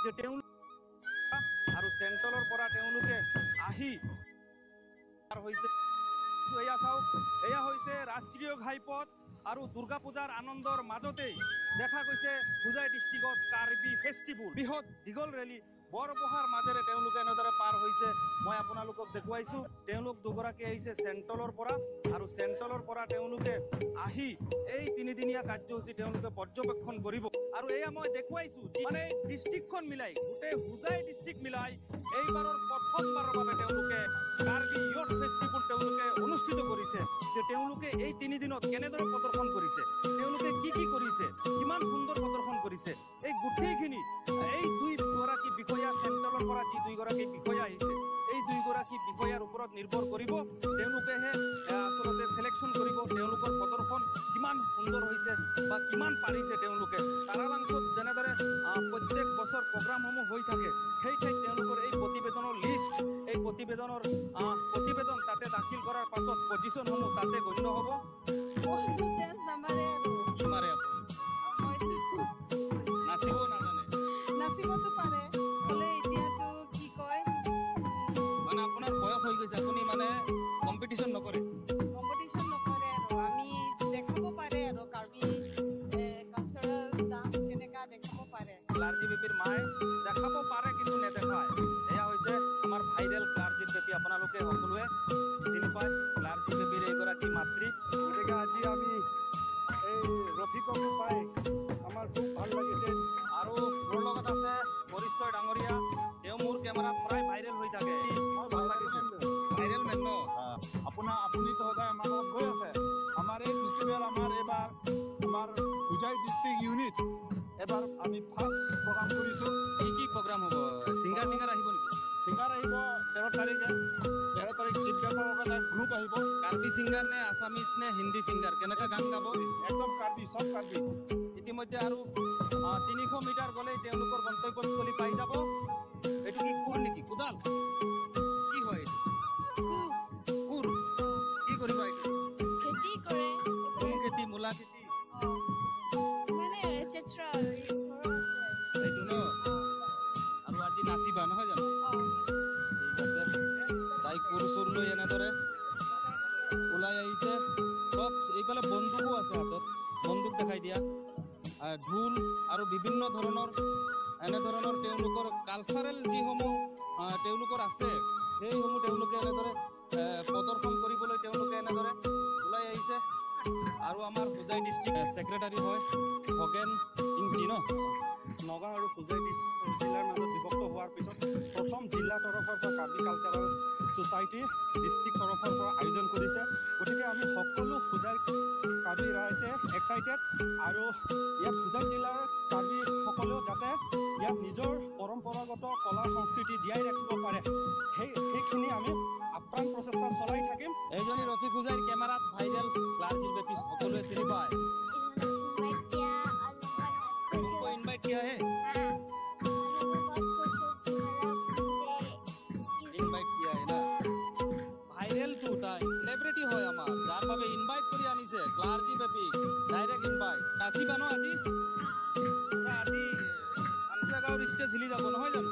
যে তেওঁলোক আৰু চেণ্ট্ৰেলৰ পৰা তেওঁলোকে আহি হৈছে। এয়া চাওক, এয়া হৈছে ৰাষ্ট্ৰীয় ঘাইপথ আৰু দুৰ্গা পূজাৰ আনন্দৰ মাজতেই দেখা গৈছে হোজাই ডিষ্ট্ৰিক্টত কাৰ্বি ফেষ্টিভেল। বৃহৎ দীঘল ৰেলী বৰবহাৰ মাজেৰে তেওঁলোকে এনেদৰে পাৰ হৈছে। মই আপোনালোকক দেখুৱাইছোঁ, তেওঁলোক দুগৰাকী আহিছে চেণ্ট্ৰেলৰ পৰা আৰু চেণ্ট্ৰেলৰ পৰা তেওঁলোকে আহি এই তিনিদিনীয়া কাৰ্যসূচী তেওঁলোকে পৰ্যবেক্ষণ কৰিব। আৰু এয়া মই দেখুৱাইছোঁ, মানে ডিষ্ট্ৰিক্টখন মিলাই গোটেই হোজাই ডিষ্ট্ৰিক্ট মিলাই এইবাৰৰ প্ৰথমবাৰৰ বাবে তেওঁলোকে কাৰ্বি ইয়থ ফেষ্টিভেল তেওঁলোকে অনুষ্ঠিত কৰিছে। যে তেওঁলোকে এই তিনিদিনত কেনেদৰে প্ৰদৰ্শন কৰিছে, তেওঁলোকে কি কি কৰিছে, কিমান সুন্দৰ প্ৰদৰ্শন কৰিছে, এই গোটেইখিনি এই দুইগৰাকী বিষয়া, চেণ্ট্ৰেলৰ পৰা যি দুইগৰাকী বিষয়া আহিছে, এই দুইগৰাকী বিষয়াৰ ওপৰত নিৰ্ভৰ কৰিব। তেওঁলোকেহে আচলতে চিলেকশ্যন কৰিব তেওঁলোকৰ প্ৰদৰ্শন কিমান সুন্দৰ হৈছে বা কিমান পাৰিছে তেওঁলোকে। তাৰালাংছত যেনেদৰে প্ৰত্যেক বছৰ প্ৰগ্ৰামসমূহ হৈ থাকে, সেই ঠাইত তেওঁলোকৰ এই প্ৰতিবেদনৰ লিষ্ট, এই প্ৰতিবেদনৰ প্ৰতিবেদন তাতে দাখিল কৰাৰ পাছত পজিশ্যনসমূহ তাতে গণ্য হ'ব। কি মাৰে? নাচিব নাজানে? নাচিবতো পাৰে, হ'লে এতিয়াতো কি কয়, মানে আপোনাৰ বয়স হৈ গৈছে, আপুনি মানে কম্পিটিশ্যন নকৰে? কম্পিটিশ্যন নকৰে আৰু আমি দেখাব পাৰে আৰু কাৰ্বি কালচাৰেল ডান্স কেনেকা দেখাব পাৰে। ক্লাৰ্জি বেবীৰ মায়ে দেখাব পাৰে কিন্তু নেদেখায়। এয়া হৈছে আমাৰ ভাইৰেল ক্লাৰ্জিৰ বেবী, আপোনালোকে সকলোৱে চিনি পায় ক্লাৰ্জি বেবীৰ এইগৰাকী মাতৃ। গতিকে আজি আমি এই ৰফিককো পাই আমাৰ খুব ভাল লাগিছে। আৰু মোৰ লগত আছে পৰিচয় ডাঙৰীয়া, তেওঁ মোৰ কেমেৰাত প্ৰায় ভাইৰেল হৈ থাকে। ভাল লাগিছে, ভাইৰেল মেন ন। আপুনিতো সদায় আমাৰ লগত গৈ আছে। আমাৰ এই ফেষ্টিভেল, আমাৰ এইবাৰ আমাৰ হোজাই ডিষ্ট্ৰিক্ট ইউনিট এবাৰ আমি ফাৰ্ষ্ট প্ৰগ্ৰাম কৰিছোঁ। কি কি প্ৰগ্ৰাম হ'ব? ছিংগাৰ টিংগাৰ আহিব নেকি? ছিংগাৰ আহিব 13 তাৰিখে, 13 তাৰিখ চিফ গেষ্টৰ লগত এক গ্ৰুপ আহিব। কাৰ্বি ছিংগাৰ নে আছামিজ নে হিন্দী ছিংগাৰ, কেনেকৈ গান গাব? একদম কাৰ্বি, চব কাৰ্বি। ইতিমধ্যে আৰু 300 মিটাৰ গ'লেই তেওঁলোকৰ গন্তব্যস্থলী পাই যাব। এইটো কি কোৰ নেকি? কোদাল কি হয় এইটো? কোৰ। কি কৰিবা এইটো? খেতি কৰে। কোন খেতি? মূলা খেতি মানে এটচেট্ৰা এইটো ন। আৰু আজি নাচিবা নহয় জানো? ঠিক আছে। তাই কোৰ চোৰ লৈ এনেদৰে ওলাই আহিছে। চব এইফালে বন্দুকো আছে হাতত, বন্দুক দেখাই দিয়া, ঢোল আৰু বিভিন্ন ধৰণৰ এনেধৰণৰ তেওঁলোকৰ কালচাৰেল যিসমূহ তেওঁলোকৰ আছে সেইসমূহ তেওঁলোকে এনেদৰে প্ৰদৰ্শন কৰিবলৈ তেওঁলোকে এনেদৰে ওলাই আহিছে। আৰু আমাৰ হোজাই ডিষ্ট্ৰিক্ট ছেক্ৰেটাৰী হয় খগেন ইংটি ন। নগাঁও আৰু হোজাই জিলাৰ মাজত বিভক্ত হোৱাৰ পিছত প্ৰথম জিলা তৰফৰ পৰা কাৰ্বি কালচাৰেল ছ'চাইটি ডিষ্ট্ৰিক্ট তৰফৰ পৰা আয়োজন কৰিছে। গতিকে আমি সকলো হোজাই কাৰ্বি ৰাইজে এক্সাইটেড আৰু ইয়াত হোজাই জিলাৰ কাৰ্বিসকলেও যাতে ইয়াত নিজৰ পৰম্পৰাগত কলা সংস্কৃতি জীয়াই ৰাখিব পাৰে, সেইখিনি আমি আপ্ৰাণ প্ৰচেষ্টা চলাই থাকিম। এইজনী ৰফিক হোজাইৰ কেমেৰাত ভাইৰেল ক্লাৰ্জিৰ বেপী, সকলোৱে চিনি পায়। तुमको इनवाइट किया है? इनवाइट किया है ना। ভাইৰেল তো তাই সেলিব্ৰিটি হয় আমাৰ, যাৰ বাবে ইনভাইট কৰি আনিছে ক্লাৰ্জি বেবী, ডাইৰেক্ট ইনভাইট। নাচিবা ন আজি? আজি হানসাগাঁৱৰ ষ্টেজ হিলি যাব নহয় জানো?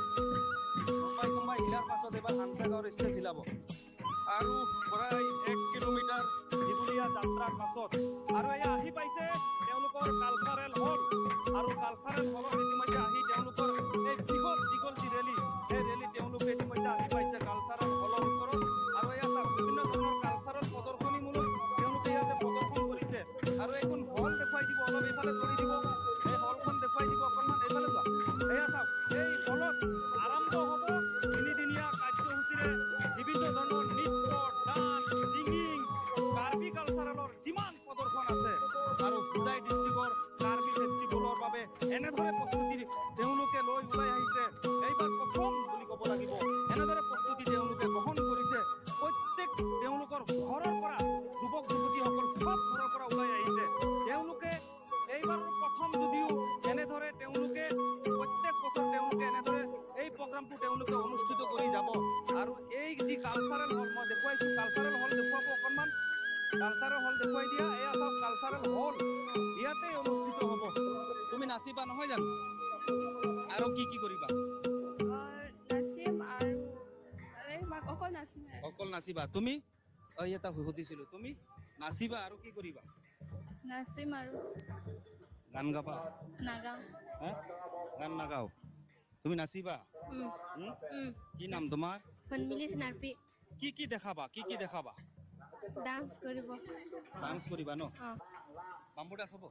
মুম্বাই চুম্বাই হিলাৰ পাছত এবাৰ হানসাগাঁৱৰ ষ্টেজ হিলাব। আৰু প্ৰায় 1 কিলোমিটাৰ দীঘলীয়া যাত্ৰাৰ পাছত আৰু এয়া আহি পাইছে তেওঁলোকৰ কালচাৰেল হল। আৰু কালচাৰেল হলত ইতিমধ্যে আহি তেওঁলোকৰ এই বৃহৎ দীঘল যি ৰেলী, সেই ৰেলী তেওঁলোকে ইতিমধ্যে আহি পাইছে কালচাৰেল হলৰ ওচৰত। আৰু এয়া চাওক, বিভিন্ন ধৰণৰ কালচাৰেল প্ৰদৰ্শনীমূলক তেওঁলোকে ইয়াতে প্ৰদৰ্শন কৰিছে। আৰু এইখন হল দেখুৱাই দিব, অলপ এইফালে দৌৰি দিব, এই হলখন দেখুৱাই দিব, অকণমান এইফালে যোৱা। এয়া চাওক, এই হলত আৰম্ভ হ'ব তিনিদিনীয়া কাৰ্যসূচীৰে বিভিন্ন ধৰণৰ নৃত্য, ডান্স, ছিংগিং, কাৰ্বি কালচাৰেলৰ যিমান প্ৰদৰ্শন আছে। আৰু হোজাই ডিষ্ট্ৰিক্টৰ কাৰ্বি ফেষ্টিভেলৰ বাবে এনেদৰে প্ৰস্তুতি তেওঁলোকে লৈ কি কি কৰিবা? নাচিম আৰু অকল নাচিম। অকল নাচিবা। তুমি? এটা সুধিছিলো, তুমি নাচিবা আৰু কি কৰিবা? নাচিম আৰু গান গাবা? নাগাওঁ। গান নাগাও, তুমি নাচিবা? কি নাম তোমাৰ? সন্মিলি নাৰ্পি। কি কি দেখাবা? কি কি দেখাবা? ডান্স কৰিব। ডান্স কৰিবা ন? বাম্বু ডান্স হ'ব।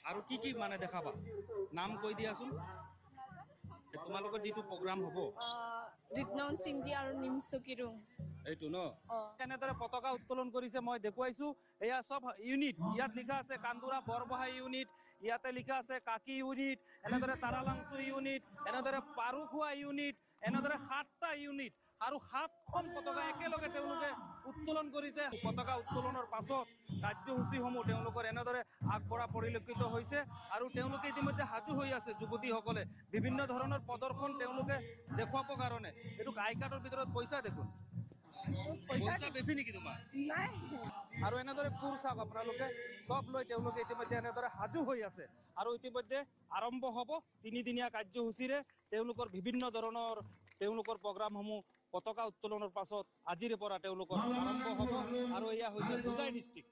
আৰু কি কি মানে দেখাবা? নাম কৈ দিয়াচোন। তোমালোকৰ যিটো প্ৰগ্ৰাম হ'ব, ৰিতনন চিংদি আৰু নিমচকিৰুং, এইটো ন? কেনেদৰে পতাকা উত্তোলন কৰিছে মই দেখুৱাইছো। এয়া চব ইউনিট, ইয়াত লিখা আছে কান্দুৰা বৰবহাই ইউনিট, ইয়াতে লিখা আছে কাকি ইউনিট, এনেদৰে তাৰালাংচু ইউনিট, এনেদৰে পাৰুখোৱা ইউনিট, এনেদৰে 7টা ইউনিট আৰু 7খন পতাকা একেলগে তেওঁলোকে উত্তোলন কৰিছে। পতাকা উত্তোলনৰ পাছত কাৰ্যসূচীসমূহ তেওঁলোকৰ এনেদৰে আগবঢ়া পৰিলক্ষিত হৈছে আৰু তেওঁলোকে ইতিমধ্যে সাজু হৈ আছে। যুৱতীসকলে বিভিন্ন ধৰণৰ প্ৰদৰ্শন তেওঁলোকে দেখুৱাবৰ কাৰণে। এইটো আই কাৰ্ডৰ ভিতৰত পইচা দেখোন, পইচা বেছি নেকি তোমাৰ? আৰু এনেদৰে কোৰ চাওক আপোনালোকে, চব লৈ তেওঁলোকে ইতিমধ্যে এনেদৰে সাজু হৈ আছে আৰু ইতিমধ্যে আৰম্ভ হ'ব তিনিদিনীয়া কাৰ্যসূচীৰে তেওঁলোকৰ বিভিন্ন ধৰণৰ তেওঁলোকৰ প্ৰগ্ৰামসমূহ। পতাকা উত্তোলনৰ পাছত আজিৰে পৰা তেওঁলোকৰ আৰম্ভ হ'ব আৰু এয়া হৈছে হোজাই ডিষ্ট্ৰিক্ট।